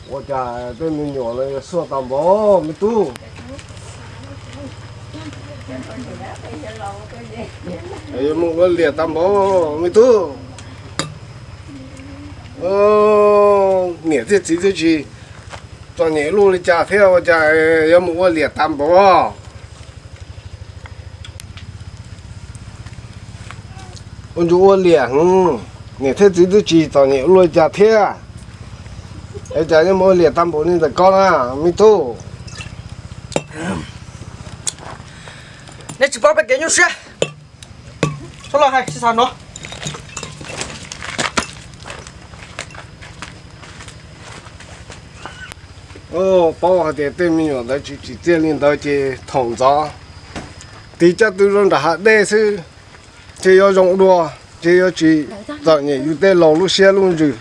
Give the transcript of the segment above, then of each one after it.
Ua cas tej me nyuam no yuav xuaj tau npaum me tub? Yuav mus ua liam tau npaum me tub? Niam thiab txiv twb tsis txom nyem luaj li cas thiab ua cas yuav mus ua liam tau npaum? Ua ntsuj ua liam, niam thiab txiv twb tsis txom nyem luaj li cas thiab, es cas yuav mus ua liam tau npaum li ntawm koj na me tub? Neb tsis paub peb kev nyuaj siab. Txhob los hais sib xav no. Paub hais tias tej me nyuam ntawd tsis tsim txiaj li ntawd ces thaum ntxov tiv coj tw rau nram hav dej xwb, ces yuav zoo dua, ces yuav tsis txom nyem yus tej laus lub siab lub ntsws.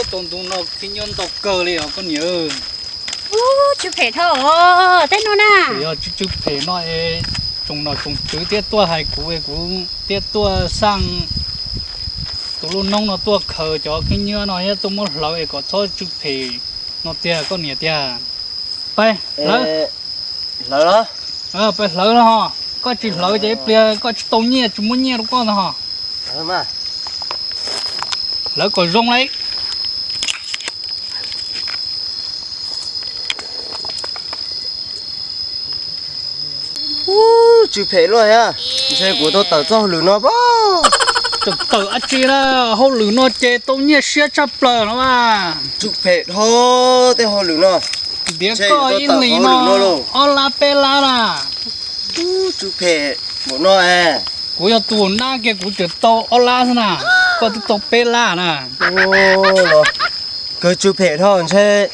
Tau ntu no khib nyiab ntau kawg li os koj niam. Tsw phem dhau tej no na. Yog tsw phem no es tsoom nom tsoom tswv thiaj tuaj hais kuv es kuv thiaj tuaj xaj tus lub noob no tuaj khaws cov khib nyiab no thiab tuaj muab hlawv es kom txhob tsw phem no tiag koj niam tiag. Peb hlawv, hlawv, peb hlawv no ho. Koj tsis hlawv ces ib pliag koj tsis tau nyiaj, tsis muaj nyiaj rau koj ntag ho. Hlawv kom zoo lauj. Ub, tsw phem luaj thiab, ntshe kuv tau tawm txoj hauj lwm no pob. Tawm tawm dab tsi na, hauj lwm no ces tau nyiaj siab tshaj plaws no mas. Tsw phem dhau tej hauj lwm no. Ntiav koj ib hlis no ob lab peb lab na. Ub, tsw phem npaum no es. Kuv yog tus nab kiag kuv tseem tau ob lab xwb na, koj twb tau peb lab na. Kawg tsw phem dhau ntshe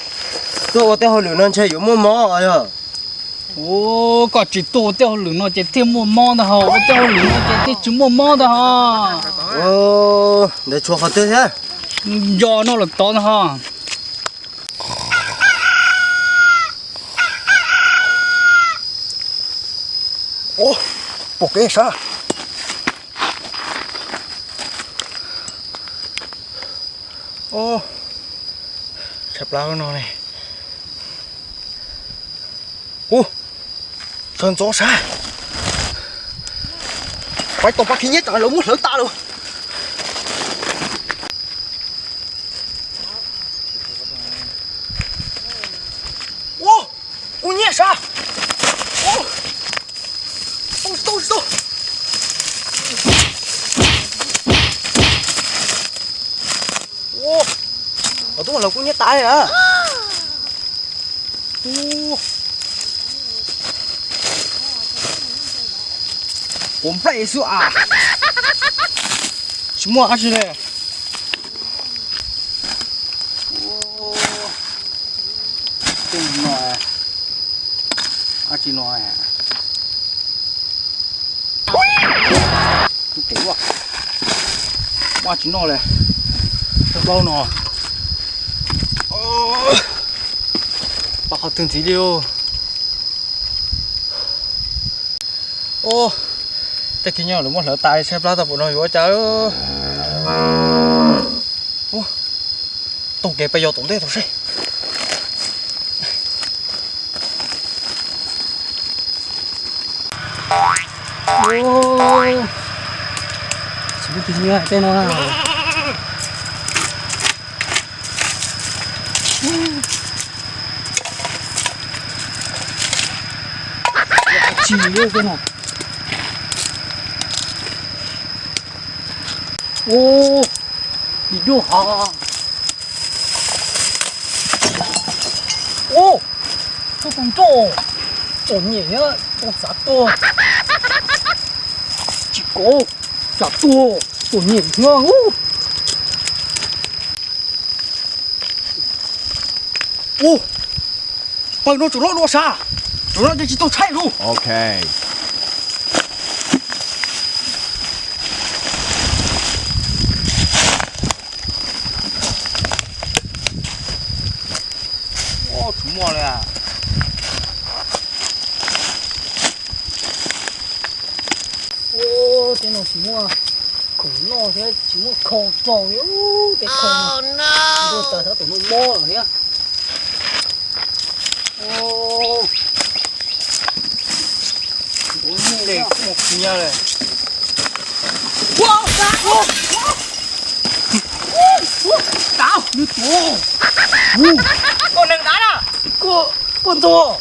tuaj ua tej hauj lwm no ntshe yuav muaj mob yog. Ub, koj tsis tuaj ua tej hauj lwm no ces thiaj muaj mob ntag ho, ua tej hauj lwm no ces thiaj tsis muaj mob ntag ho. Ntawd tshuav qhov twg thiab? Nco no los tod ntag ho. Ub, pom kev sav. Ub, tshaib plab no ne. Ub, sawv ntxov sav. Pais tom pas khib nyiab tsam lawv muab hlawv tas lawm. Ub, kuv nyiaj sav. Ub, tau tsis tau tsis tau. Ub, tub hlawv kuv nyiaj tas li na. Ub, quav nplaig xwb as. Tsis muaj dab tsi li. Tej no, dab tsi no. Muaj dab tsi noj li, plaub no. Pab qhov twg ntxiv li. Ub, tej khib nyiab lawv muab hlawv tas tshaib plab tau npaum no yuav ua cas. Ub, taug kev pais yos tom ntej tau seb. Tsis muaj khib nyiab tej no na. Tsis muaj tej no. Ub, dim duaj hov. Ub, tuaj tus nroj, txom nyem thiab tau xav tuag. Tsis kov, tsam tuag, txom nyem thiab. Ub, pawg no tseem loj dua sav, tseem loj ces tsis tau tshaib lawm. Ub, tsis muaj li. Tej no tsis muaj khoom noj thiab tsis muaj khau rau li, tej khau no ntuag tas xyov tom no mob lawm thiab. Koj neeg dab na? Koj ntxoog,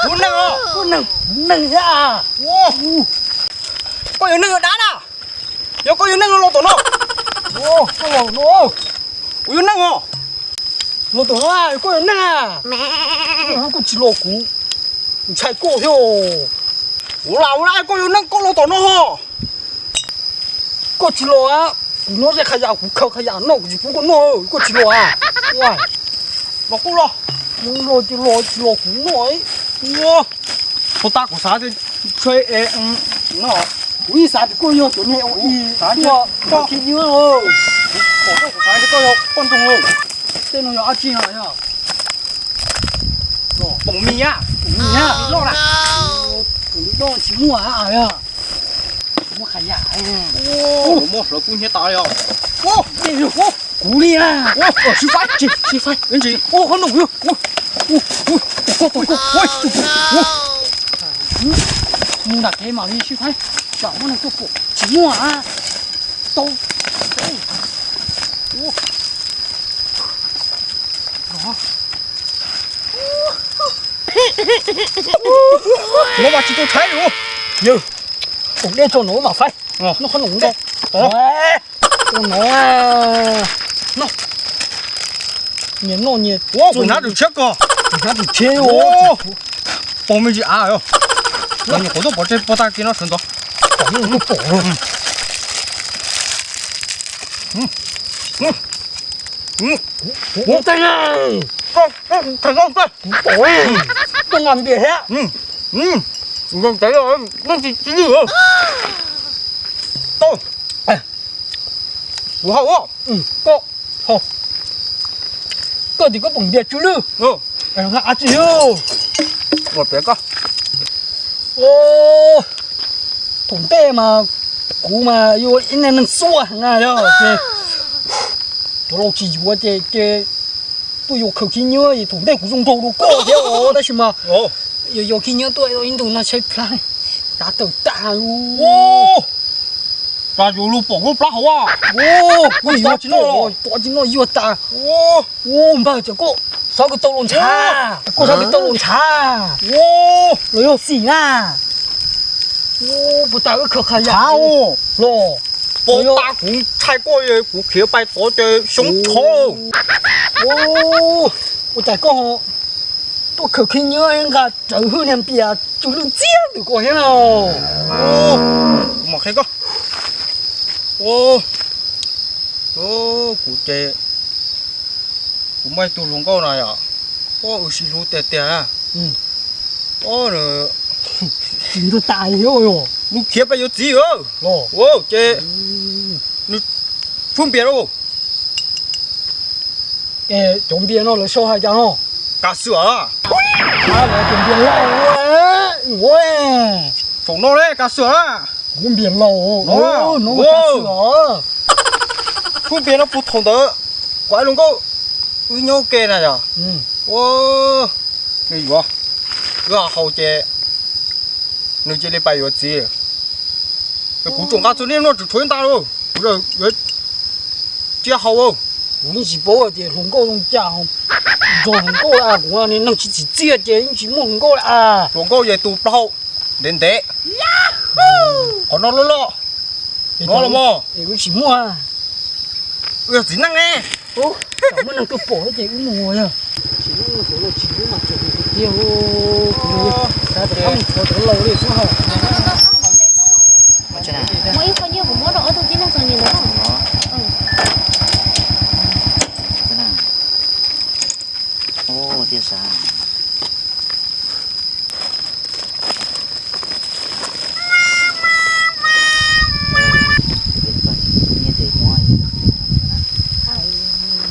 kuv neeg os. Koj neeg, kuv neeg thiab. Koj yog neeg yog dab na? Yog koj yog neeg los tom no. Koj los no, kuv yog neeg os. Los tom no, koj yog neeg a? Koj tsis los kuv ntshai koj thiab. Ua la ua la, koj yog neeg koj los tom no ho. Koj tsis los, kuv nyob ze qhov yam, kuv khaws qhov yam noj kuv tsis pub koj noj, koj tsis los a? Los kuj los, los tsis los tsis los kuv noj. Ua, puas tas kuv xav no, kuv yeej xav tias koj yog cov niag ua ib xav koj khi nyiab. Kuv xav tias koj yog poj ntxoog. Tej no yog dab tsi no yog? Poom mis a. Poom mis a loj na. Poom mis loj tsis muaj a, tsis muaj qhov yam. Muaj hlawv kub hnyiab tas li os. Kuv li a. Sib faib, sib faib, ua qhov no. Mus nram kev mam li sib faib, tsam muaj neeg tuaj pom tsis muaj a. Tau. Nuav mas tsis tau tshaib li. Yog, ua dej tso nuav mam faib. Noj qhov nuav ntej. Ua nuav, no, nyias noj nyias. Ua kuv hnab tus tshiab ko. Kuv hnab tus tshiab. Pog me ntsis av. Nyuam qhuav tuaj pom tseg pog tag kis no sawv ntxov. Pom, pom. Kuv pom, kuv pom npias thiab. Zoo tes, leej tsis tsis lwj. Kuv haus. Koj haus. Koj tias koj pom npias tsw lwj. Av tsis. Thaum ntej mas kuv mas yog ib neeg neeg xuaj na yog ces cov laus tsis yuav ces ces tuaj yuav khaws khib nyiab es thaum ntej kuv zoo nraug dua koj thiab os, tab sis mas yog yog khib nyiab tuaj ib ntus no tshaib plab, kav tawm tag. Cas yus lug pom lub plab hauv a. Yuav tsis noj, pom tsis noj yuag tas. Npawg, koj xav kws tau los ntshav, koj xav kws tau los ntshav los yog xim na. Puas tas wb khaws qhov yam los? Puas tas kuv ntshai koj, kuv khiav pais tod ces xyoob tshov. Ua cas koj tuaj khaws khib nyiab nqa rawv hwj niag npias tsw lwj ntxiab ntawm ko thiab na. Kuv mam qhia koj. Kuv ces kuv muaj ib tug hluas nkauj no yom, wb sib hlub tiag tiag. Tsis ntuag tas li os. Nws khiav pais yuav txiv ces nws phub npias lauj. Cov npias no lawv sau hais cas no? Kav xwm. Cov npias laus. Saum no ne, kav xwm. Kuv npias laus no, kav xwm. Phub npias no puag thaum ntawd kuv ib hluas nkauj wb nyob ua ke na yom. Ua, nws yuav, wb haus ces nws cia li pais yuav txiv. Kuv tsuas nqa txug niaj no tsuas tshuav ib nta lauj, kuv yuav tsiab haus. Kuv yeej tsis paub tias hluas nkauj zoo cas, nrog hluas nkauj lawm, kuv niag neeg tsis tsim txiaj ces yeej tsis muaj hluas nkauj lawm. Hluas nkauj yog tus plaub hau ntev ntev, qhov no loj loj, no los mog. Wb tsis muaj, wb yog txiv neej ne. Muaj neeg tuaj pom ces wb mus yog. Tsis muaj neeg tuaj los tsis muaj mas tseem tiag. Kuv xav tias mus thov cov laus li xwb hos. Muaj ib qho nyiaj kuv muab rau ob tug tib neeg txom nyem ntawd. Tias sav.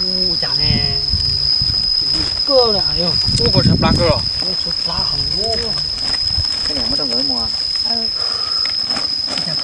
Ua cas ne? Koj, ua koj tshaib plab kawg los? Tshaib plab heev. Koj niam muab rau nkawd mus. Ua cas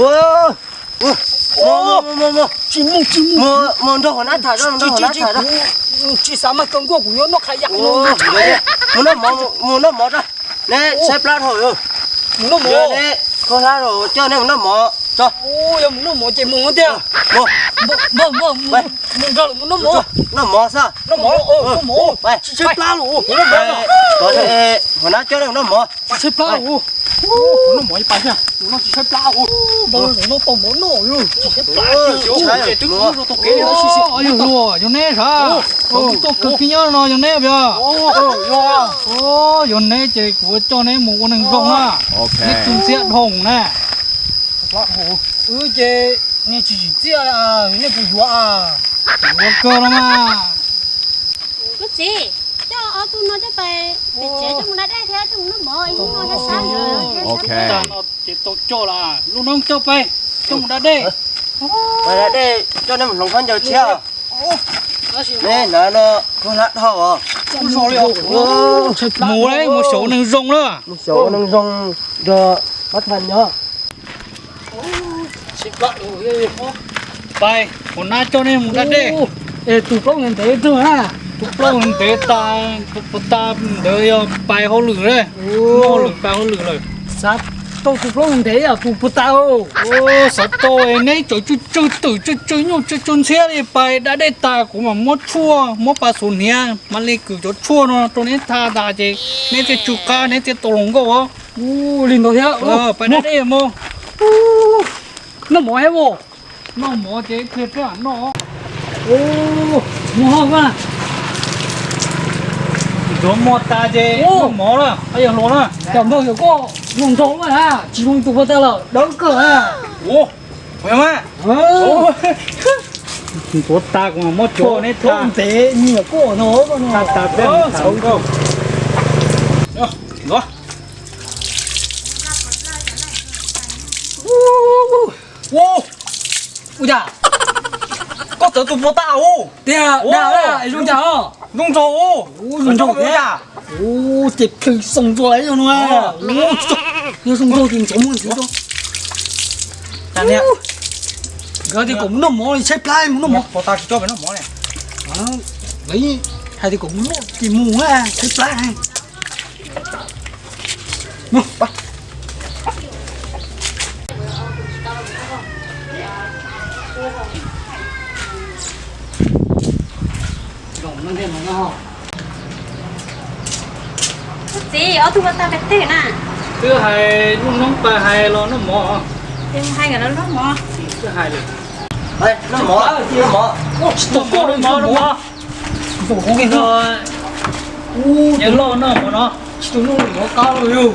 Mus, mus, mus, mus, tsis mus, tsis mus, mus nrog huas nab tham, mus nrog huas nab tham. Tsis xav mas kawg nkaus kuv nyob noj qhov yam no. Mus noj mov, mus noj mov tso. Neb tshaib plab dhau. Mus noj mov. Neb khaub hlab rau coj neb mus noj mov tso. Yog mus noj mov ces mus tiag. Mus, mus nrog lawv mus noj mov. Noj mov xwb. Noj mov, noj mov. Tsis tshaib plab los. Huas nab coj neb mus noj mov. Tsis tshaib plab los. Noj mov ib pas thiab. Noj tsis tshaib plab os. Noj tau mov noj tsis tshaib plab. Yog luag yog neb sav. Tuaj kawg kiv nyob no yog neb puas yog? Yog neb ces kuv coj neb mus ua neeg zoo na. Neb tu ntxiab dhau na. Wb ces niag tsis tsim txiaj, nej puas yuav? Yuav kawg los mas. Koj txiv, coj ob tug no coj pais pem tsev coj mus da dej thiab coj mus noj mov ib hnub no sab sab. Ces tau coj lawm, lub hnub coj pais coj mus da dej. Pais da dej coj neb mus hloov khaub ncaws tshiab. Neb hnav no khaub hlab dhau os. Mus li, mus xyaum neeg zoo na. Mus xyaum neeg zoo nrog pab thas nyob. Pais, huas nab coj nej mus da dej. Es tus plaub ntev ntev tug na. Tus plaub ntev tas, tus puag ta ntawd yog pais hauj lwm na. Muaj hauj lwm pais hauj lwm lawm. Xav tau tus plaub ntev yog tus puag ta. Xav tau, neb tseem tsw tsw twm tsw tsw nyuj tsw tsw ntxhiab li, pais da dej tas kuv mam muab tshuaj muab pas xuv hniav mam li kwm cov tshuaj no rau neb tha tas ces neb thiaj tsw qab neb thiaj tau hluas nkauj os. Li ntawd thiab. Pais da dej mus. Noj mov thiab mus. Noj mov ces ib pliag peb mam noj. Mus ho koj na. Ntxuav muag tas ces noj mov na, yog hluas na. Cov npawg yog koj hluas nraug na, tsis zoo tus puag ta lawm dawb kawg na. Ntxuav tas kuv mam muab tshuaj neb tha. Ntev nyiam koj no. Tha tas peb mus xauv nkauj. Ntxuav. Ua cas? Koj txawv tus puas tas ub. Tiag, zoo cas? Zoo nraug ub. Zoo nraug thiab. Ub, ces plhws xoo rua lawm no. Yog zoo nraug ces ntxuav muag ntxiv rua. Nkawd tias kom mus noj mov li, tshaib plab mus noj mov. Puas tas tsis coj pem noj mov ne. Hais tias kom mus noj ces mus, tshaib plab. Txiv, ob tug ua tau pes twg na? Twb hais lub noob pais hais los noj mov. Hais nkawd los noj mov. Twb hais lawm. Noj mov, noj mov. Tsis tau koj noj mov. Ub, yog loj noj mov no. Tsis tau noj mov qab los yog.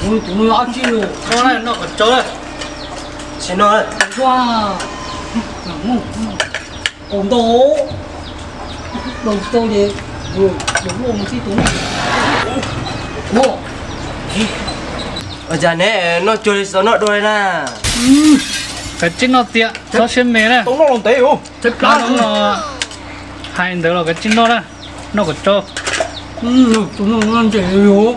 Tus no ab tsi los. Noj kom tsau. Tsis noj. Kaus ntau, kaus ntau ces, kaus loj no tib tug. Ua cas ne, noj cuag li xav noj dua li na. Kav tsij noj tiag, txhob siab me na. Tau noj los ntev. Tshaib plab no, hais ntawd los kav tsij noj na, noj kom tsau. Tus no ntse yus.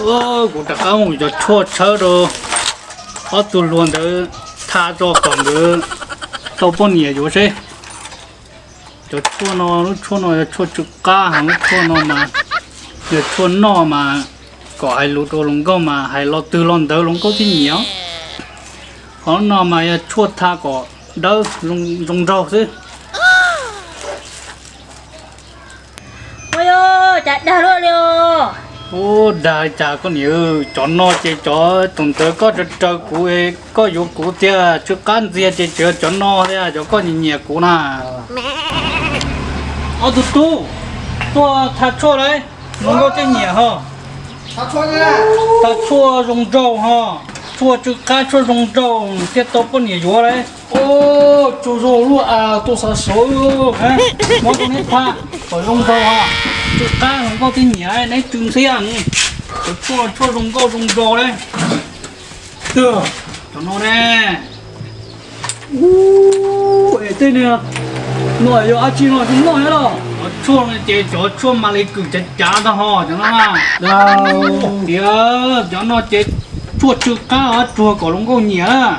Kuv rov qab mus cov tshuaj tshawb rau ob tug hluas ntawd tha tso kom nkawd tau poj niam yuav seb. Cov tshuaj no, lub tshuaj no yog tshuaj tsw qab, ho lub tshuaj no mas yog tshuaj noj mas kom hais lus rau hluas nkauj mas hais lo twg lo ntawd hluas nkauj thiaj nyiam. Ho lub no mas yog tshuaj tha kom dawb zoo nraug xwb. Ua cas dag luaj li os. Ub, dag cas koj niam, cov no ces cov tus ntawd koj raws raws kuv, koj yuav kuv tiag, tsw qab ntxiag ces tseem cov no thiab, cov koj nyiam nyiam kuv na. Ob tug tub, tuaj tha tshuaj lauj, hluas nkauj thiaj nyiam ho. Tha tshuaj zoo nraug ho, tshuaj tsw qab tshuaj zoo nraug thiaj tau poj niam yuav lauj. Tshuaj zoo luaj a, tuaj xav xav. Muab rau neb tha kom zoo nraug, tsw qab hluas nkauj thiaj nyiam, neb tsw ntxiag. Cov tshuaj, tshuaj zoo nkauj zoo nraug lauj. Cov no ne. Ub, es tej no yog dab tsi no, tsis noj thiab los? Cov tshuaj no ces cov tshuaj mas li kws cav cav ntag ho, cov no na. Tias cov no ces tshuaj tsw qab tsuag kom hluas nkauj nyiam.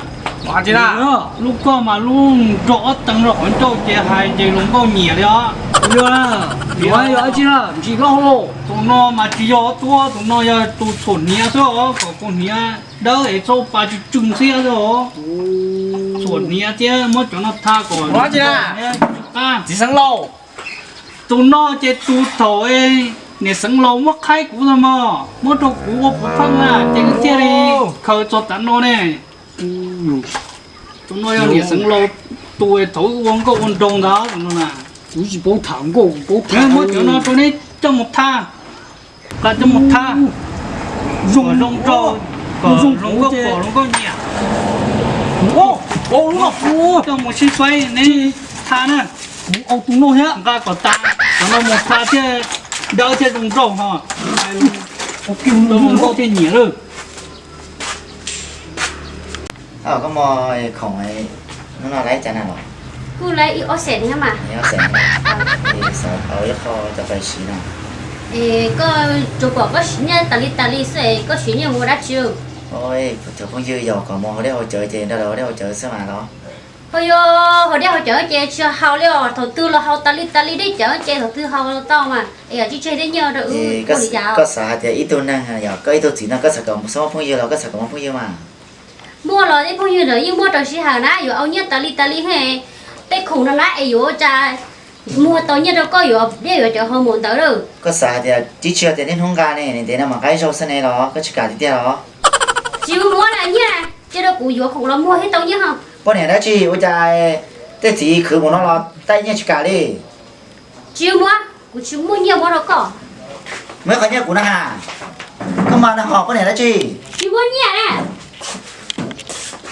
Lub koj mas lub nrog ob teev rau qhov ncauj ces hais ces hluas nkauj nyiam li os. Yog, yog dab tsi na, ntsim plaub hau. Tus no mas tsis yog ob tug, tus no yog tus txhuam hniav xwb os, kom tus hniav dawb es txhob pa tsw tsw ntxiag xwb os. Txhuam hniav thiab muab cov no tha kom tsw qab. Txiv Xeev Laus, tus no ces tus thaum niam Xeev Laus muab qhaib kuv no mog, muab rau kuv ua puav pheej na ces wb thiaj li khaws txog tav no ne. Tus no yog niam Xeev Laus tus thaum wb ua nkauj ua nraug ntawd tus no na. Kuv tsis paub tham nkauj, kuv paub tham. Muab cov no rau neb coj mus tha, coj mus tha. Zoo zoo rau, kom zoo nkauj pom zoo nkauj nyiam. Coj mus sib faib neb tha na. Kuv au tus no thiab. Nqa kom tas, cov no mus tha thiaj dawb thiab zoo nraug ho. Zoo nkauj thiaj nyiam lawm. Koj muaj khoom hnub no laib cas na los? Kuj laib ib ob xees thiab mas. Ib ob xees thiab. Xav tau ib qho cov pais siv no. Es koj tsuas pom koj siv nyiaj tas li tas li xwb es koj siv nyiaj mus ua dab tsi? Cov phooj ywg yog kom mus haus dej haus cawv ces nrog lawv haus dej haus cawv xwb mas los. Ho yog haus dej haus cawv ces tsis haus li os, thaum twg los haus tas li tas li dej cawv ces thaum twg haus tau mas es yog tsis tseg tej nyiaj rau wb ua li cas? Koj xav hais tias ib tug neeg yog koj ib tug txiv neej koj xav kom muaj phooj ywg los koj xav kom muaj phooj ywg mas. Muaj los tej phooj ywg ntawd yeej muaj rau sij hawm na, yuav au nyiaj tas li tas li he. Tej khoom no na es yuav ua cas muag tau nyiaj rau koj yuav dej yuav cawv ho mus ntawd lawm. Koj xav hais tias tib tsis tias niaj hnub nqa ne, ntev no mas nqa ib zaug xwb ne los koj tsis kam tiag tiag los? Tsis muab na nyiaj, cia rau kuv yuav khoom los muag thiaj tau nyiaj ho. Poj niam dab tsi ua cas tej txiv khwv mus no los tab nyiaj tsis kam li? Tsis muab, kuv tsis muaj nyiaj muab rau koj. Muab qhov nyiaj kuv na has. Koj mas nag hom poj niam dab tsi? Tsis muaj nyiaj na.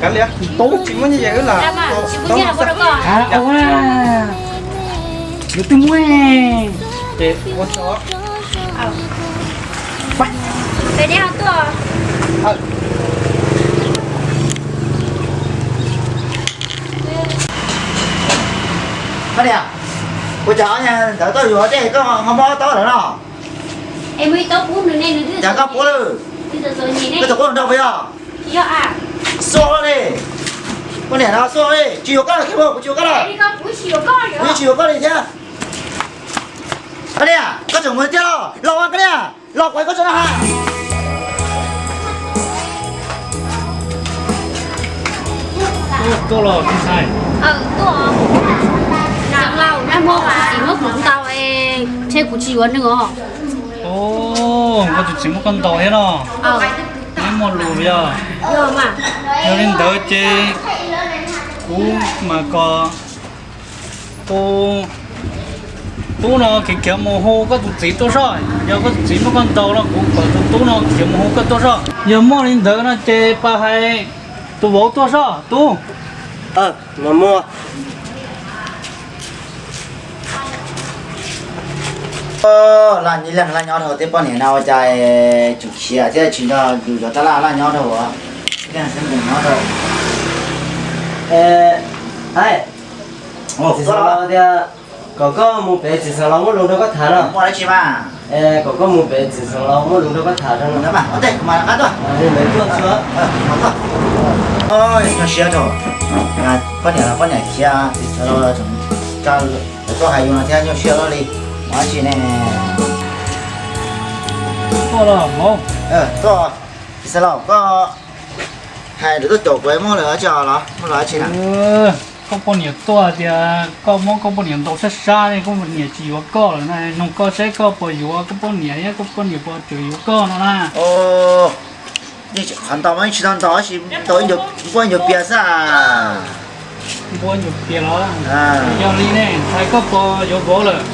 Kav liam, tsis muaj nyiaj ces wb lam, tsis muaj nyiaj los ua rau koj. Yuav twb muab ces ua tso. Peb neb ho tuaj. Koj niam, ua cas ob niag ntawd tuaj yuav dej koj ho muab ob taub lawm no? Es muaj ib taub pub nws ne, nws twb, cas koj pub lawm? Koj tus qub nrog puas yog? Xua li. Koj niam no xua li, tsis yuav koj lawm, kuv tsis yuav koj lawm. Kuv yeej tsis yuav koj li thiab. Koj niam, koj tseem mus thiab los? Los mas koj niam, los kuv hais koj tso na has. Tuaj los tus ntxhais. Tuaj. Nag hmo kuv txiv muab kuv ntaus, ntshe kuv tsis yuav nws os. Koj tus txiv muab koj ntaus thiab no? Neb muaj lus yog? Yog li ntawd ces kuv mam kom tus tub no khiav khiav mus hu koj tus txiv tuaj soj. Yog koj tus txiv muab koj ntaus no kuv kom tus tub no khiav mus hu koj tuaj soj. Yog muaj li ntawd no ces pab hais tus vauv tuaj soj tub. Laj nyob rau tej poj niam no ua cas tseem khiav thiab tsis nrog yus cov tab laj laj nyob rau. Txiv xeev laus tias kom koj mus pem txiv xeev laus muaj lus nrog koj tham no. Kom koj mus pem txiv xeev laus muaj lus nrog koj tham no. Nyob siab rau poj niam los poj niam khiav, txiv xeev laus tseem tsa lawv tuaj hais yus no thiab nyuaj siab luaj li. Ua dab tsi ne? Tuaj los, txiv xeev laus, koj hais lawv tuaj caum kuv muaj lus dab tsi los muaj lus dab tsi na? Koj poj niam tuaj tias koj muab koj poj niam ntaus sab sab ne, koj poj niam tsis yuav koj lawm na, nug koj saib koj puas yuav koj poj niam thiab koj poj niam puas tseem yuav koj no na. Yeej qhov ntaus mas yeej tsis tau ntaus, tab sis ntaus npuaj ib ncuav pias xwb. Npuaj ib ncuav pias los? Yog li ne, ntxhais koj puas yuav vauv lawm?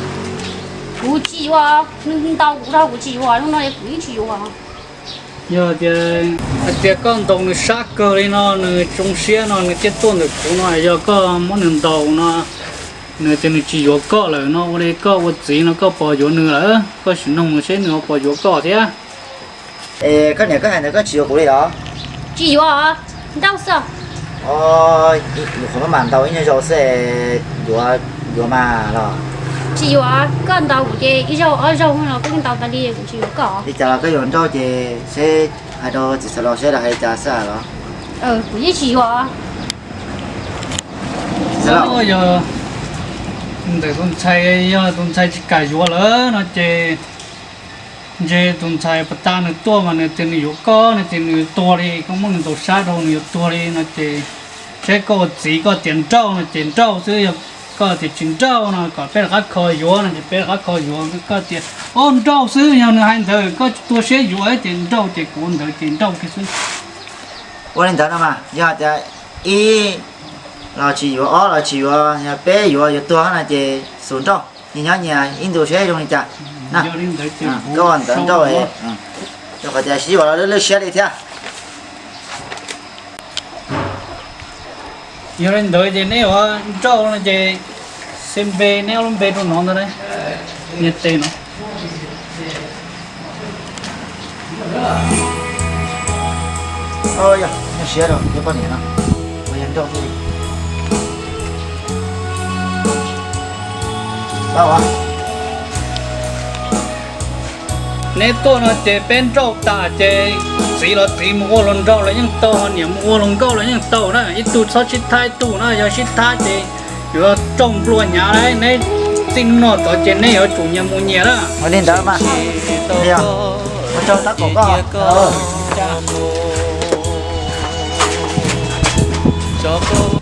Kuv tsis yuav, nws ntaus kuv rau kuv tsis yuav, hnub no kuv yeej tsis yuav. Yog tias, hais tias koj ntaus nws sab kawg li no, nws zoo siab no, nws thiaj tuaj ntawm kuv no, yog koj muab nws ntaus no, nws tias nws tsis yuav koj lawm no, ua li koj ua txiv no koj puas yuav nws lawm? Koj sim nug nws seb nws puas yuav koj thiab. Es koj niam koj hais ntawd koj tsis yuav kuv li los? Tsis yuav, nrauj xwb. Qhov maj mam ntaus ib nyuag zaus xwb, yuav, yuav mas los? Tsis yuav, koj ntaus kuv ces ib zaug ob zaug los koj ntaus tas li, kuv tsis yuav koj. Li cas los koj yuav nrauj ces seb hais rau txiv xeev laus seb los hais li cas xwb los? Kuv yeej tsis yuav. Yog ntawm tus ntxhais, yog tus ntxhais tsis kam yuav lawm no ces ntshe tus ntxhais pas tas nws tuaj mas nws tias nws yuav koj, nws tias nws yuav tuag li, koj muab nws ntaus sab rau nws yuav tuag li no ces saib koj ua txiv koj tias nrauj no ces nrauj xwb, yog koj tias tsis nrauj no kom peb rov qab kho yuav no ces peb rov qab kho yuav, koj tias o nrauj xwb, yog nws hais ntawd koj tsis tu siab yuav ces nrauj ces kuv ua ntawd ces nrauj kiag xwb. Ua li ntawd no mas yog tias ib los tsis yuav, ob los tsis yuav, yog peb yuav yuav tuag no ces xus nrauj, nyias nyob nyias ib ntus seb zoo li cas. Koj ua ntawd nrauj, rau qhov tias sib yuav los lwj lwj siab li thiab. Yog li ntawd ces neb yuav nrauj no ces xib npe neb ob lub npe rau no ntag, niag tes no. Yog siab rau poj niam no, ua yog nrauj xwb. Neb tuaj no ces peb nrauj tas ces txiv los txiv mus ua hluas nraug los yeej tau, niam mus ua hluas nkauj los yeej tau na, ib tug txhob sib thab ib tug na, yog sib thab ces yuav raug nplua hnyav lauj. Neb txij hnub no tod ces neb yuav tsum nyias mus nyias na. Ua li ntawd mas, ua tsaug tab tom koj